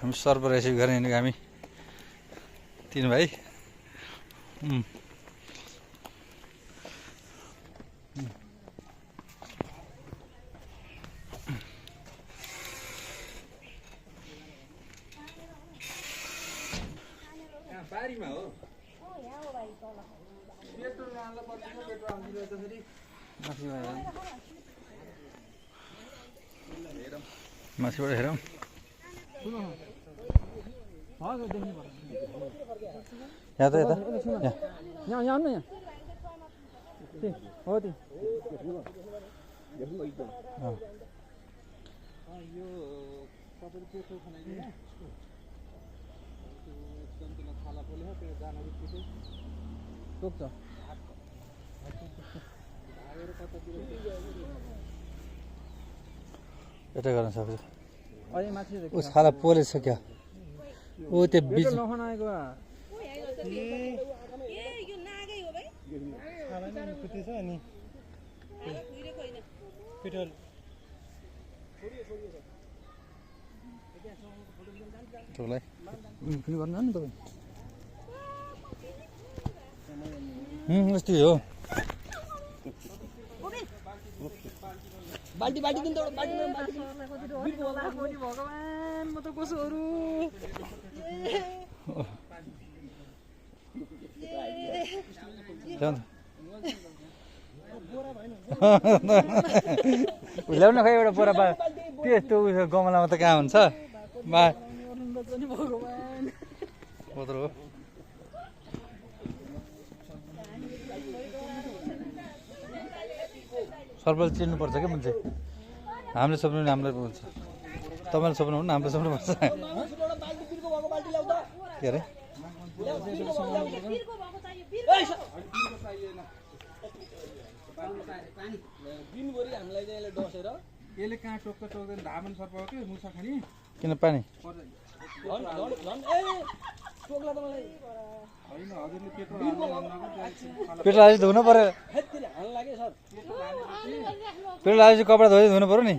हामी सर्प रेसिभ गरेर हिँडेको हामी 3 भाइ। बारीमा हो पेट्रोल हाल्नु पर्छ पेट्रोल हाल्नु त फेरि माथिबाट हेरौँ। यहाँ त यता यहाँ यहाँ यहाँ हो त्यो यो तपाईले पेट्रोल खनाइदिनु एकदम थाला पोले त्यो जानु छिटो टोक्छ भागेर कतातिर यता गर्न सक्छ। अहिले माथि उस खाला पोलेछ क्या ओ त्यो बिच नखनाएको अनि पेट्रोल टोलाई फेरि गर्नु नि तपाईँ यस्तै हो। बाल्टी बाल्टी दिनु त बाल्टी भगवान म त कसोहरू ल्याउन खै एउटा बोरा बा त्यस्तो उयो गमलामा त कहाँ हुन्छ बा कत्रो हो। सर्पल चिन्नुपर्छ क्या मान्छे। हामीले सोध्नु नि हामीलाई हुन्छ, तपाईँले सोध्नु भने हामीले सोध्नुपर्छ। के अरे दिनभरि हामीलाई चाहिँ यसले डसेर यसले कहाँ टोक्छ टोक्दैन धामन सर्प हो कि मुसा खाने किन पानी टोक्ला त मलाई होइन हजुरले पेट्रोल हालेपछि धुनु पऱ्यो। हाल्नु लाग्यो सर पेट्रोल हालेपछि कपडा धोइ धुनु पऱ्यो नि।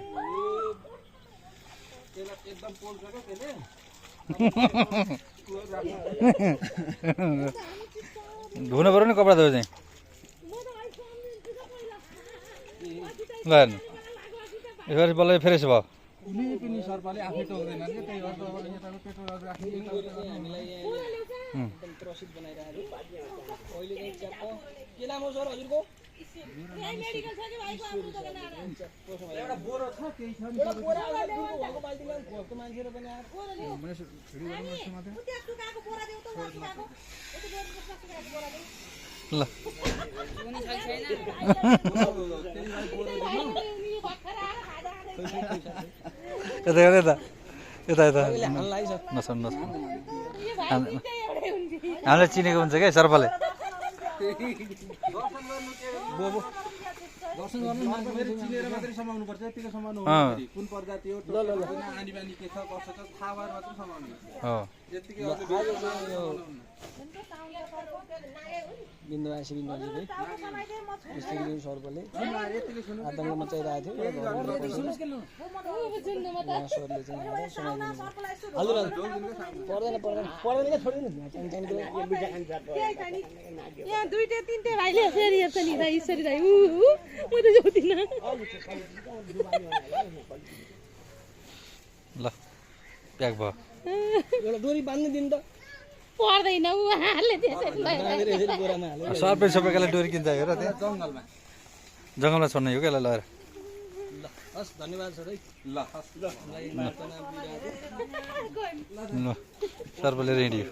एकदम पोल्छ क्या त्यसले धुनु पऱ्यो नि कपडा धोयो चाहिँ ल हेर्नु यसरी बल्ल फ्रेस भयो। कुनै पनि सर्पले आफै टोक्दैन क्या त्यही हो यताको पेट्रोल राख्ने हामीलाई एकदम त्रसित बनाइरहेको अहिले चाहिँ च्याप के नाम हो सर हजुरको एउटा बोरो छ केही छ नि भएको बाल्टीमा घरको मान्छेहरू पनि ल यता यता यता यता नसुन नसुन हामीलाई चिनेको हुन्छ क्या सर्पले। दर्शन गर्नु मान्छे चिनेर मात्रै समाउनु पर्छ यतिको समाउनु हो कुन प्रजाति हो आनी बानी के छ कसो छ थाहा भएर मात्रै समाउनु हो। यतिकै बिन्दुवासी बिन्दुवासी यस्तै सर्पले आतङ्क मचाइरहेको थियो सरले चाहिँ पर्दैन पर्दैन पर्दैन क्या छोडिदिनु यहाँ दुईटा तीनटा भाइले फेरि हेर्छ नि दाइ यसरी दाइ म त जाउँदिन। ल प्याक भयो। एउटा डोरी बान्नु दिनु त पर्दैन उहाँले त्यसरी सबै सबैकालाई डोरी किन्छ हेर त्यहाँ जङ्गलमा छोड्ने हो क्या लगाएर। ल हस् धन्यवाद सर है ल ल सर्पले रेडी हो।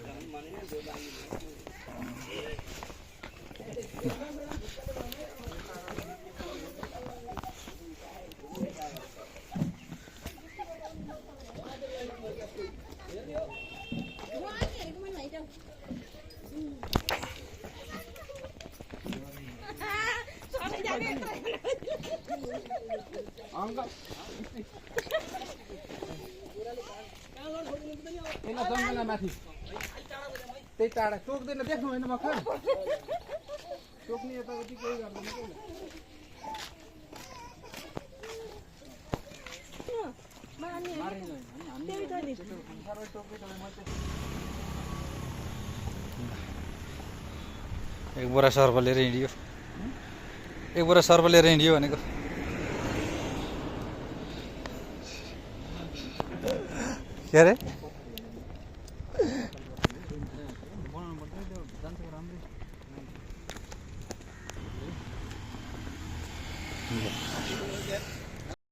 माथि त्यही टाढा टोक्दैन देख्नु होइन भर्खर टोक्ने यताउति केही गर्दैन एक बोरा सर्प लिएर हिँडियो, एक बोरा सर्प लिएर हिँडियो भनेको। के अरे राम्रै